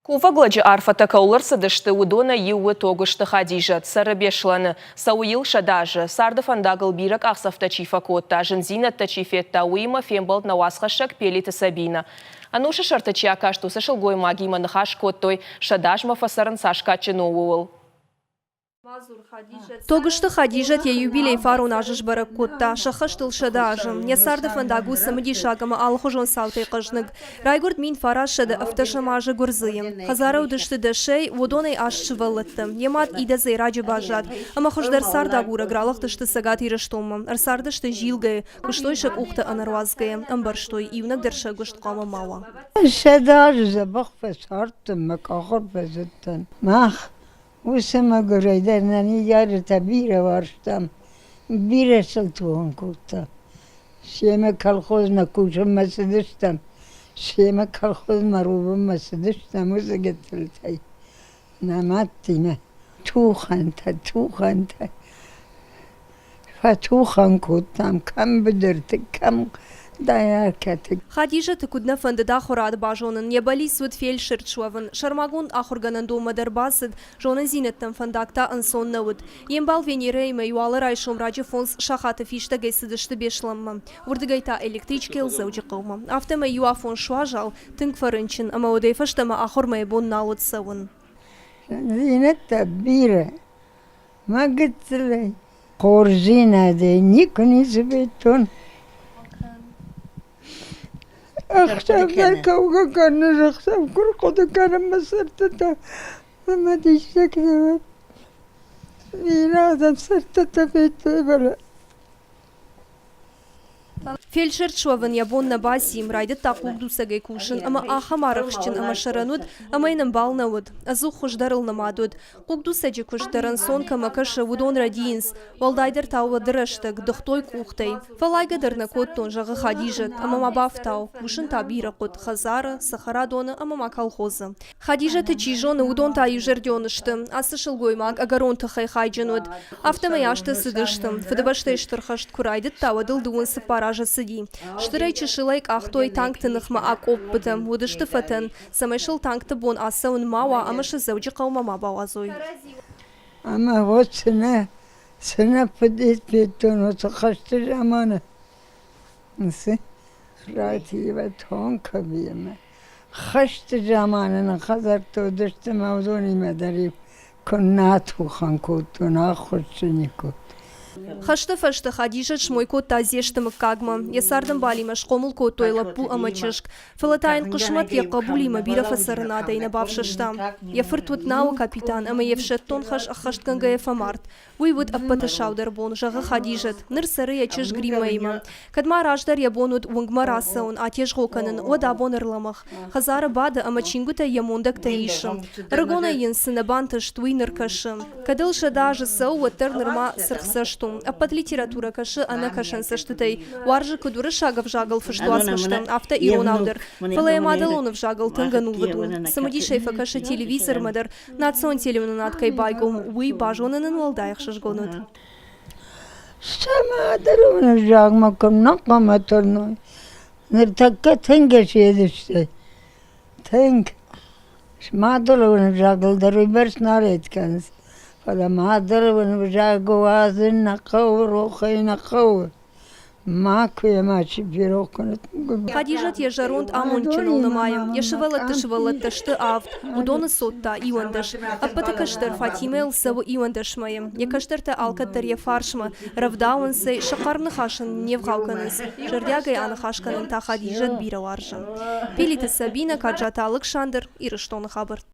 Кувӕг лӕджы арфӕтӕ кӕуыл ӕрцыдысты, уыдонӕй иу у Тогуызты Хадизӕт, цӕры Беслӕны. Цӕуы йыл 100 азы. Царды фӕндагыл бирӕ къахдзӕфтӕ чи фӕкодта, зындзинӕдтӕ чи федта, уыимӕ фембӕлд нӕ уацхӕссӕг Пелиты Сабинӕ. Ӕнусы сӕрты чи акаст, уыцы сылгоймагимӕ ныхас кодтой, 100 азмӕ фӕцӕрын цас кадджын у, ууыл. Тогуызты Хадизӕт йӕ юбилей фарон азы сбӕрӕг кодта, сӕххӕст ыл 100 азы. Йӕ царды фӕндаг у цымыдисаг ӕмӕ алыхуызон цаутӕй хъӕзныг. Райгуырд 1917 азы Гуырдзыйы. Хӕдзары уыдысты дӕсӕй, уыдонӕй аст сывӕллӕттӕ. Йӕ мад идӕдзӕй раджы баззад, ӕмӕ хуыздӕр цардагурӕг ралыгъдысты Цӕгат Ирыстонмӕ. Ӕрцардысты Зилгӕйы, куыстой сӕ къухтӕ ӕнӕруадзгӕйӕ, ӕмбӕрстой, иунӕг дӕр сӕ гуыст хъуамӕ ма уа. 100 азы дзӕбӕх фӕцардтӕн, мӕ къахыл фӕзыдтӕн. Мах Уыцы мӕгуырӕй дӕр нӕ ныййарджытӕ бирӕ уарзтам, бирӕ сыл тугъан кодтам. Семӕ колхозмӕ кусынмӕ цыдыстӕм, семӕ колхозмӕ рувынмӕ цыдыстӕм уыцы гыццылтӕй. Нӕ мадтимӕ тухӕнтӕ, тухӕнтӕ. Фӕтухӕн кодтам кӕм быдырты, кӕм дояркӕты. Хадизӕты куыд нӕ фӕндыд ахуырад базонын, йӕ бӕллиц уыд фельдшер суӕвын. Сӕрмагонд ахуыргӕнӕндонмӕ дӕр бацыд, зонындзинӕдтӕм фӕндаг та ӕнцон нӕ уыд. Йе мбал Венерӕимӕ-иу алы райсом раджы 5 сахаты фистӕгӕй цыдысты Беслӕнмӕ. Уырдыгӕй та электричкӕйыл Дзӕуджыхъӕумӕ. Афтӕмӕй иу афон суазал, тынг фӕрынчын ӕмӕ уӕдӕй фӕстӕмӕ ахуырмӕ йӕ бон нал уыд цӕуын. Зындзинӕдтӕ бирӕ. Мӕ гыццылӕй хорздзинадӕй никуы ницы федтон. Ӕхсӕв дӕр кӕугӕ кӕнын, ӕхсӕв куы рхъуыды кӕнын мӕ цӕстытӕ, ӕмӕ диссӕгтӕ бирӕ адӕм цӕстытӕ федтой, фӕлӕ Фельдшер суӕвын йӕ бон нӕ баци, райдыдта хъугдуцӕгӕй кусын ӕмӕ ахӕм арӕхстджын ӕмӕ сӕрӕн уыд, ӕмӕ йын ӕмбал нӕ уыд. Ӕдзух хуыздӕрыл нымад уыд. Хъугдуцӕджы куыст дӕр ӕнцон кӕмӕ кӕсы, уыдон рӕдийынц. Уӕлдайдӕр та уӕды рӕстӕг дыгътой къухтӕй. Фӕллайгӕ дӕр нӕ кодтон, зӕгъы Хадизӕт, ӕмӕ ма бафтау, кусын та бирӕ хъуыд хӕдзары, цӕхӕрадоны ӕмӕ ма колхозы. Хадизӕты чи зоны, уыдон та иузӕрдион сты. Ацы сылгоймаг ӕгӕрон тыхӕй хайджын уыд. Афтӕмӕй азтӕ цыдысты. Фыдыбӕстӕйы Стыр хӕст куы райдыдта, уӕд ыл 34 азы цыди. Стырӕй-чысылӕй къахтой танкты ныхмӕ акъоппытӕ, уыдысты фӕтӕн, цӕмӕй сыл танкты бон ацӕуын ма уа ӕмӕ сӕ Дзӕуджыхъӕумӕ ма бауадзой. Ӕмӕ вот цынӕ, цынӕ фыдид федтон уыцы хӕсты заманы. Ративӕ тонкӕ Хӕсты заманы нын хӕдзӕрттӕ уыдысты ӕмӕ уыдонимӕ дӕр-иу куыннӕ тухӕн кодтон, ӕххуыс сын кодтон. Хӕсты фӕстӕ Хадизӕт смой кодта Дзесты мыггагмӕ. Йӕ цардӕмбалимӕ схъомыл кодтой лӕппу ӕмӕ чызг. Фӕлӕ та йын хъысмӕт йӕ хъӕбулимӕ бирӕ фӕцӕрынадӕй нӕ бафсӕста. Йӕ фырт уыд науы капитан ӕмӕ йе фсӕддон хӕс ӕххӕстгӕнгӕйӕ фӕмард. Уый уыд ӕппӕты саудӕр бон, зӕгъы Хадизӕт. Ныр цӕры йӕ чызг Риммӕимӕ. Кӕд ма раздӕр йӕ бон уыд уынгмӕ рацӕуын, атезгъо кӕнын, уӕд абон ӕрлӕмӕгъ. Хӕдзары бады ӕмӕ чингуытӕй йӕ мондӕгтӕ исы. Ӕрыгонӕй йын цы нӕ бантыст, уый ныр кӕсы. Кӕд ыл 100 азы цӕуы, уӕддӕр нырма цыргъцӕст у. Ӕппӕт литературӕ кӕсы ӕнӕ кӕсӕнцӕстытӕй. Уарзы куыд уырыссаг ӕвзагыл фыст уацмыстӕ, афтӕ иронау дӕр. Фӕлӕ йӕ мадӕлон ӕвзагыл тынг ӕнувыд у. Цымыдисӕй фӕкӕсы телевизормӕ дӕр, Национ телеуынынад кӕй байгом, уый базонын ын уӕлдай ӕхсызгон уыд. Цӕмӕдӕр ӕвзагмӕ куыннӕ хъуамӕ тырной. Ныртӕккӕ тынг ӕсидысты. Тынг. Мадӕлон ӕвзагыл дӕр уыйбӕрц нал рейд кӕнынц. Фӕлӕ мадӕлон ӕвзаг уадзын нӕ хъӕуы, рох ӕй нӕ хъӕуы. Макуы йӕ мачи ферох кӕнӕд. Хадизӕт йӕ зӕронд амондджыныл нымайы. Йӕ сывӕллӕтты сывӕллӕттӕ сты авд, уыдоны цот та 11. Ӕппӕты кӕстӕр Фатимӕйыл цӕуы 11 мӕйы. Йӕ кӕстӕртӕ алкӕддӕр йӕ фарсмӕ, рӕвдауынц ӕй, сӕ хъарм ныхас ын не вгъау кӕнынц. Зӕрдиагӕй аныхас кӕнын та Хадизӕт бирӕ уарзы. Пелиты Сабинӕ, Каджаты Алыксандр, Ирыстоны хабӕрттӕ.